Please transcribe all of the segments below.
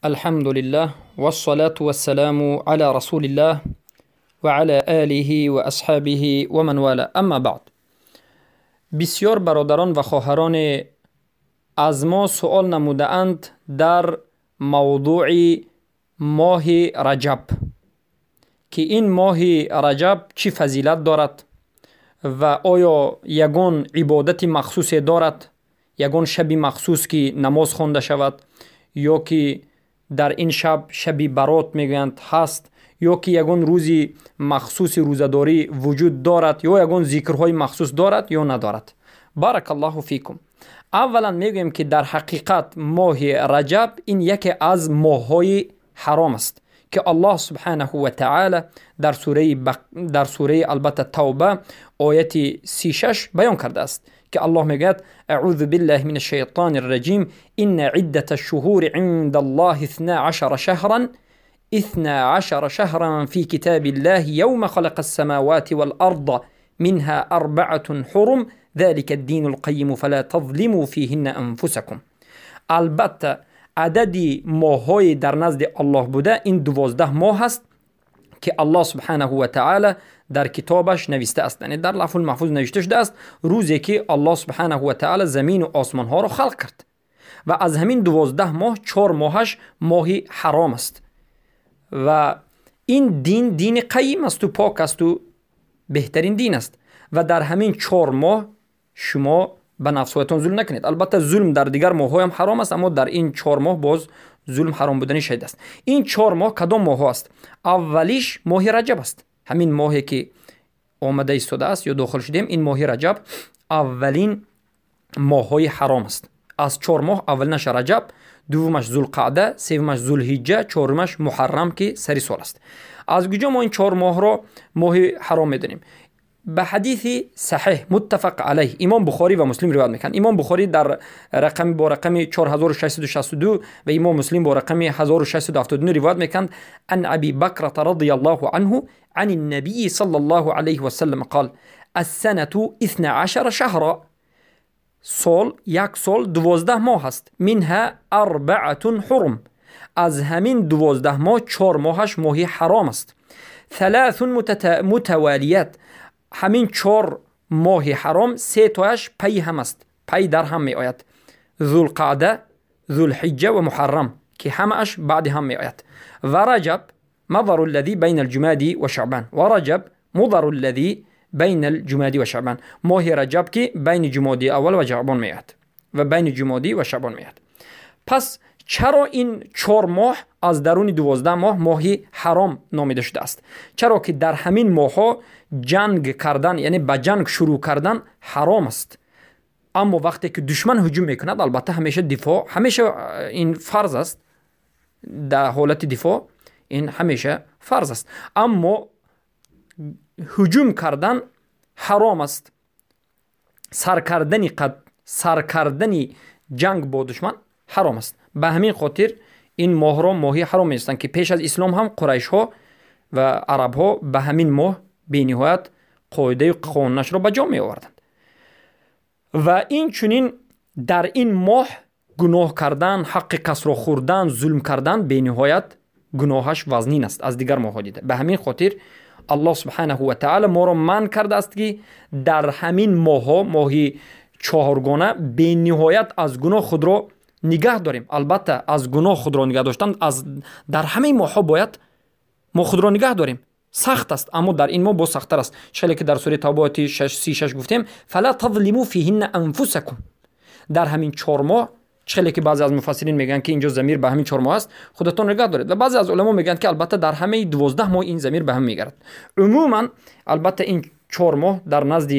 الحمد لله والصلاة والسلام على رسول الله وعلى آله وأصحابه ومن والاه. اما بعد، بسیار برادران و خواهران از ما سؤال نموده‌اند در موضوع ماه رجب که این ماه رجب چی فضیلت دارد و آیا یگان عبادت مخصوص دارد، یگان شب مخصوص که نماز خوانده شود یا که در این شب شبی برات میگویند هست، یا که یگان روزی مخصوص روزه‌داری وجود دارد یا یگان ذکرهای مخصوص دارد یا ندارد. بارک الله فیکم. اولا میگوییم که در حقیقت ماه رجب این یکی از ماه‌های حرام است که الله سبحانه و تعالی در سوره البته توبه آیت 36 بیان کرده است که الله میگوید اعوذ بالله من الشیطان الرجیم ان عدة الشهور عند الله 12 شهرا 12 شهرا في كتاب الله يوم خلق السماوات والأرض منها 4 حرم ذلك الدين القيم فلا تظلموا فيهن انفسكم. البته عدد ماه‌های در نزد الله بوده این 12 ماه است که الله سبحانه و تعالی در کتابش نوشته است، یعنی در لوح المحفوظ نوشته شده است روزی که الله سبحانه و تعالی زمین و آسمان ها را خلق کرد و از همین 12 ماه 4 ماهش ماه حرام است و این دین دین قیم است و پاک است و بهترین دین است و در همین 4 ماه شما به نفسهایتان ظلم نکنید. البته ظلم در دیگر ماه‌ها هم حرام است، اما در این 4 ماه باز ظلم حرام بودن شدید است. این 4 ماه کدام ماه است؟ اولیش ماه رجب است، همین ماهی که آمده ایستاده است یا داخل شدیم، این ماه رجب اولین ماه‌های حرام است. از 4 ماه اولینش رجب، دومش ذوالقعده، سومش ذوالحجه، چهارمش محرم که سری سال است. از کجا ما این 4 ماه را ماه حرام میدانیم؟ به حدیث صحیح متفق علیه امام بخاری و مسلم روایت میکنند. امام بخاری در رقم با رقم 4662 و امام مسلم با رقم 1679 روایت میکنند. عن ابی بکرة رضی الله عنه عن النبي صلى الله عليه وسلم قال السنة 12 شهرا. سال یک سال 12 ماه است، منها 4 حرم. از همین 12 ماه 4 ماهش ماه حرام است. 3 متوالیات. همین 4 ماه حرام 3 تایش پی هم است، پی در هم می آید، ذوالقعده، ذوالحجه و محرم که همش بعد هم می آید. و رجب مضر الذي بین الجمادی و شعبان، و رجب مضر الذي بین الجمادی و شعبان، ماه رجب که بین جمادی اول و شعبان می آید و بین جمادی و شعبان می آید. پس چرا این 4 ماه از درون 12 ماه ماه حرام نامیده شده است؟ چرا که در همین ماه‌ها جنگ کردن، یعنی به جنگ شروع کردن حرام است. اما وقتی که دشمن هجوم میکند البته همیشه دفاع، همیشه این فرض است، در حالت دفاع این همیشه فرض است. اما هجوم کردن حرام است. سر کردن جنگ با دشمن حرام است. به همین خاطر این ماه را ماهی حرام می‌دانستند که پیش از اسلام هم قریش ها و عرب ها به همین ماه بی‌نهایت قاعده قانونش را به جا می آوردند. و این چنین در این ماه گناه کردن، حق کس را خوردن، ظلم کردن بی‌نهایت گناهش وزنین است از دیگر ماه‌ها دیده. به همین خاطر الله سبحانه و تعالی ما را منع کرده است که در همین ماه‌ها، ماهی چهارگانه، بی‌نهایت از گناه خود را نگه داریم. البته از گناه خود را نگه داشتن از در همه ماه‌ها باید ما خود را نگه داریم، سخت است، اما در این ماه باز سخت‌تر است. چه که در سوره توبه آیه 36 گفتیم فلا تظلموا فیهن انفسکم. در همین 4 ماه، چه که بعضی از مفسرین میگن که اینجا ضمیر به همین 4 ماه است، خودتون نگاه دارید. و بعضی از علما میگن که البته در همه 12 ماه این ضمیر به هم میگرد. عموما البته این 4 ماه در نزد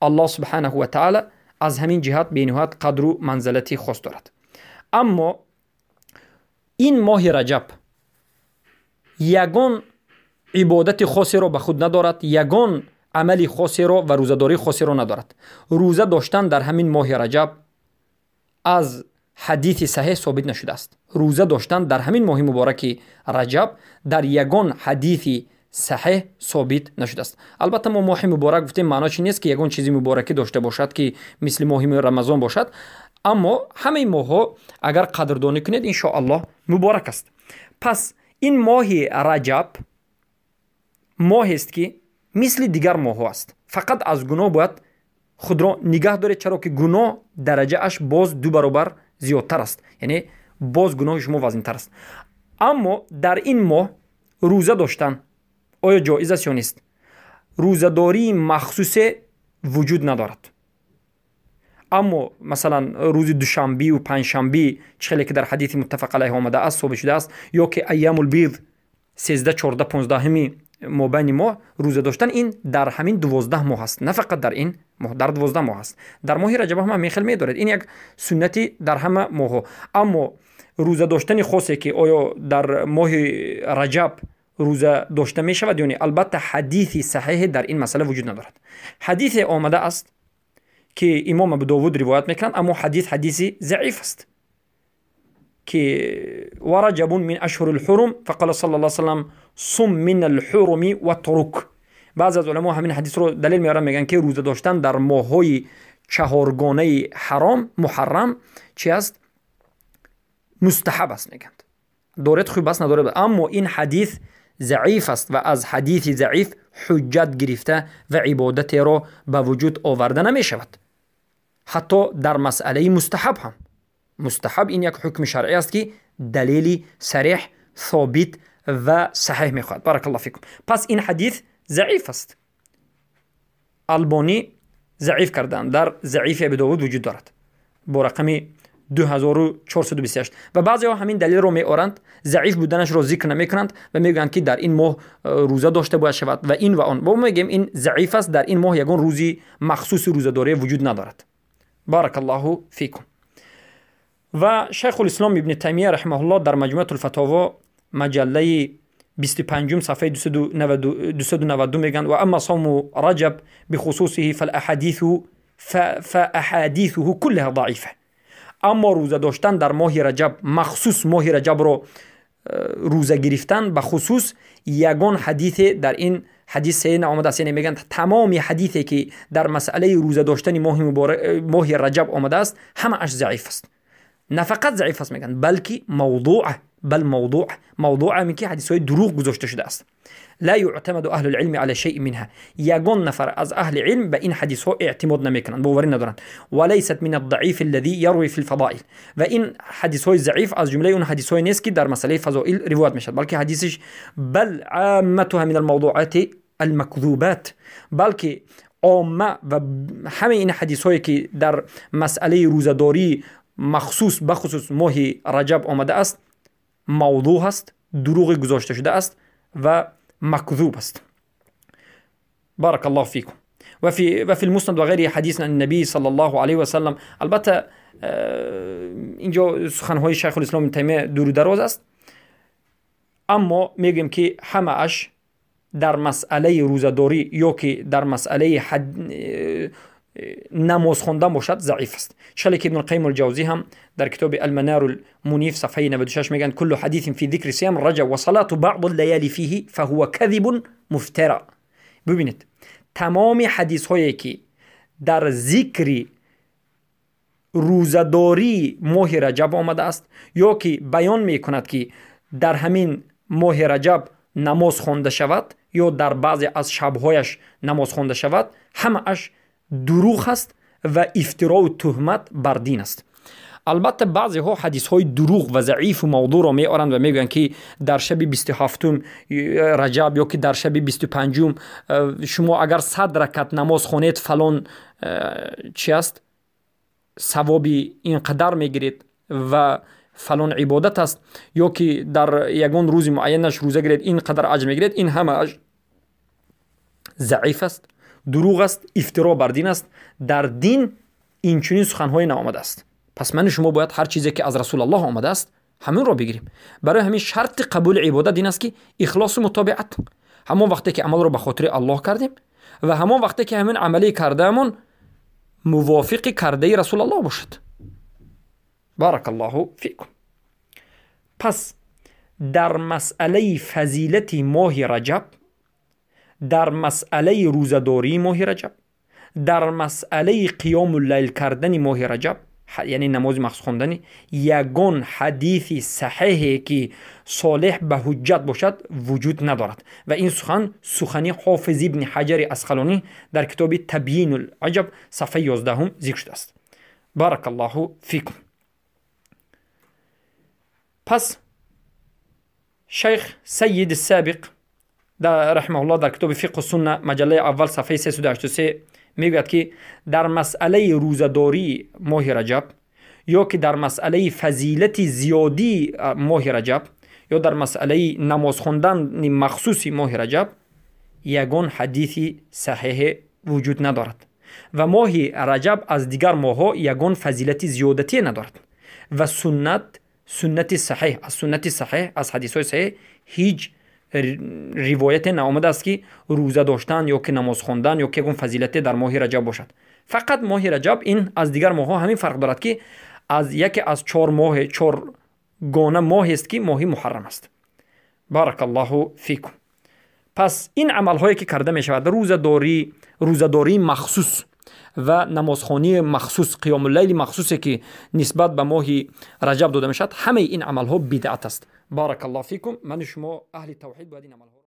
الله سبحانه و تعالی از همین جهت بی‌نهایت قدر و منزلتی خاص دارد. اما این ماه رجب یگان عبادت خاصی را به خود ندارد، یگان عمل خاصی را و روزه‌داری خاصی را ندارد. روزه داشتن در همین ماه رجب از حدیث صحیح ثابت نشده است. روزه داشتن در همین ماه مبارک رجب در یگان حدیث صحیح ثابت نشده است. البته ما ماه مبارک گفتیم، معناش نیست که یگان چیزی مبارکی داشته باشد که مثل ماه رمضان باشد. Аммо ҳамаи моҳҳо агар қадрдонӣ кунед, иншоаллоҳ муборак аст. Пас ин моҳи Раҷаб моҳест, ки мисли дигар моҳҳо аст. Фақат аз гуноҳ бояд худро нигаҳ доред, чаро ки гуноҳ дараҷааш боз ду баробар зиёдтар аст, яъне боз гуноҳи шумо вазнинтар аст. Аммо дар ин моҳ рӯза доштан оё ҷоиз аст ё нест? Рӯзадории махсусе вуҷуд надорад. Аммо масалан рӯзи душанбиву панҷшанбӣ, чӣ хеле ки дар ҳадиси муттафақ алайҳ омадааст, собит шудааст, ё ки айямулбид 13, 14, 15-ми мобайни моҳ рӯза доштан, ин дар ҳамин 12 моҳ аст, на фақат дар ин моҳ, дар 12 моҳ аст. Дар моҳи Раҷаб ҳам ҳамин хел медоред. Ин як суннати дар ҳама моҳҳо. Аммо рӯза доштани хосе, ки оё дар моҳи Раҷаб рӯза дошта мешавад ё не, албатта ҳадиси саҳиҳе дар ин масъала вуҷуд надорад. Ҳадисе омада аст, ки имом Абудовуд ривоят мекунанд, аммо ҳадис ҳадиси заиф аст, ки ва раҷабун мин ашҳури лҳурум фақала сала ла салам сум мин алҳуруми ватрук. Баъзе аз уламо ҳамин ҳадисро далел меоранд, мегӯянд, ки рӯза доштан дар моҳҳои чаҳоргонаи ҳаром, муҳаррам, чи аст? Мустаҳаб аст, мегӯянд. Доред хуб аст, надоред. Аммо ин ҳадис заиф аст ва аз ҳадиси заиф ҳуҷҷат гирифта ва ибодатеро ба вуҷуд оварда намешавад, ҳатто дар масъалаи мустаҳаб ҳам. Мустаҳаб ин як ҳукми шаръӣ аст, ки далели сареҳ, собит ва саҳеҳ мехоҳад. Баракаллоҳ фикум. Пас ин ҳадис заиф аст, Албонӣ заиф карданд, дар заифи Абудовуд вуҷуд дорад бо рақами 2428. Ва баъзеҳо ҳамин далелро меоранд, заиф буданашро зикр намекунанд ва мегӯянд, ки дар ин моҳ рӯза дошта бояд шавад ва ин ва он. Бо мегӯем, ин заиф аст, дар ин моҳ ягон рӯзи махсуси рӯзадорӣ вуҷуд надорад. Баракаллоҳу фикум. Ва Шайхулислом Ибни Таймия раҳимаҳуллоҳ дар Маҷмуатулфатово, маҷаллаи 25-ум, сафҳаи 292 мегӯянд: ва амма савму раҷаб бихусусиҳи фаахадисуҳу куллаҳа даифа. Аммо рӯза доштан дар моҳи Раҷаб, махсус моҳи Раҷабро рӯза гирифтан ба хусус, ягон ҳадисе дар ин ҳадис саҳеҳ наомадааст. Яъне мегӯянд, тамоми ҳадисе, ки дар масъалаи рӯза доштани моҳи Раҷаб омадааст, ҳамааш заиф аст. На фақат заиф аст, мегӯянд, балки мавдуъ, бал мавдуъ. Мавдуъ ҳамин ки ҳадисҳои дурӯғ гузошта шудааст. Ла юътамаду аҳлу лилми ала шайъин минҳа. Ягон нафар аз аҳли илм ба ин ҳадисҳо эътимод намекунанд, боварӣ надоранд. Ва лайсат мин аддаиф аллази ярви фи лфадоил. Ва ин ҳадисҳои заиф аз ҷумлаи он ҳадисҳое нест, ки дар масъалаи фазоил ривоят мешавад, балки ҳадисиш бал амматуҳа мин алмавдуати алмакзубат, балки омма ва ҳамаи ин ҳадисҳое, ки дар масъалаи рӯзадорӣ махсус, бахусус моҳи Раҷаб омадааст, мавдуъ аст, дурӯғи гузошта шудааст ва макзуб аст. بارك الله فيكم. وفي المسند وغيره حديث عن النبي صلى الله عليه وسلم. البته اینجا سخنهای شیخ الاسلام تیمیه دور دراز است، اما میگیم که همه اش در مسئله روزه‌داری یا که در مسئله намоз хондан бошад, заиф аст. Шале ки Ибн Қайим Алҷавзӣ ҳам дар китоби Алманар Муниф, сафҳаи 96 мегӯянд: куллу ҳадисин фи зикри сиям раҷаб ва салату баъд лаялӣ фиҳи фаҳува кадибун муфтара. Бибинед, тамоми ҳадисҳое, ки дар зикри рӯзадории моҳи Раҷаб омадааст ё ки баён мекунад, ки дар ҳамин моҳи Раҷаб намоз хонда шавад ё дар баъзе аз шабҳояш намоз хонда шавад, ҳамааш дурӯғ аст ва ифтироу туҳмат бар дин аст. Албатта, баъзеҳо ҳадисҳои дурӯғ ва заифу мавдуъро меоранд ва мегӯянд, ки дар шаби 27-ум Раҷаб ё ки дар шаби 25-ум шумо агар 100 ракат намоз хонед, фалон чи аст, савоби ин қадар мегиред ва фалон ибодат аст, ё ки дар ягон рӯзи муайянаш рӯза гиред, ин қадар аҷр мегиред. Ин ҳамааш заиф аст, дурӯғ аст, ифтиро бар дин аст. Дар дин инчунин суханҳое наомадааст. Пас ману шумо бояд ҳар чизе, ки аз Расулаллоҳ омадааст, ҳаминро бигирем. Барои ҳамин шарти қабули ибодат ин аст, ки ихлосу мутобиат, ҳамон вақте ки амалро ба хотири Аллоҳ кардем ва ҳамон вақте ки ҳамин амалии кардаамон мувофиқи кардаи Расулаллоҳ бошад. Баракаллоҳу фикум. Пас дар масъалаи фазилати моҳи Раҷаб, дар масъалаи рӯзадории моҳи Раҷаб, дар масъалаи қиёму лайл кардани моҳи Раҷаб Яъне намози махсус хондани ягон ҳадиси саҳеҳе, ки солеҳ ба ҳуҷҷат бошад, вуҷуд надорад. Ва ин сухан сухани Ҳофиз ибни Ҳаҷари Асқалонӣ дар китоби Табйинул Аҷаб, сафҳаи 11-ум зикр шудааст. Баракаллоҳу фикум. Пас шайх Сайид Сабиқ раҳимаҳуллоҳ дар китоби Фиқҳу Сунна, маҷаллаи аввал, сафҳаи 383 мегӯяд, ки дар масъалаи рӯзадории моҳи Раҷаб ё ки дар масъалаи фазилати зиёдии моҳи Раҷаб ё дар масъалаи намозхондани махсуси моҳи Раҷаб ягон ҳадиси саҳеҳе вуҷуд надорад ва моҳи Раҷаб аз дигар моҳҳо ягон фазилати зиёдатие надорад ва суннати саҳеҳ, аз суннати саҳеҳ, аз ҳадисҳои саҳеҳ ҳеҷ ривояте наомадааст, ки рӯза доштан ё ки намоз хондан ё ки ягон фазилате дар моҳи Раҷаб бошад. Фақат моҳи Раҷаб ин аз дигар моҳҳо ҳамин фарқ дорад, ки аз яке аз чор моҳе, чоргона моҳест, ки моҳи муҳаррам аст. Баракаллоҳу фикум. Пас ин амалҳое, ки карда мешавад, рӯзадорӣ, рӯзадории махсус ва намозхонии махсус, қиёмуллайли махсусе, ки нисбат ба моҳи Раҷаб дода мешавад, ҳамаи ин амалҳо бидъат аст. Баракаллоҳу фикум. Ману шумо аҳли тавҳид бояд ин амалҳо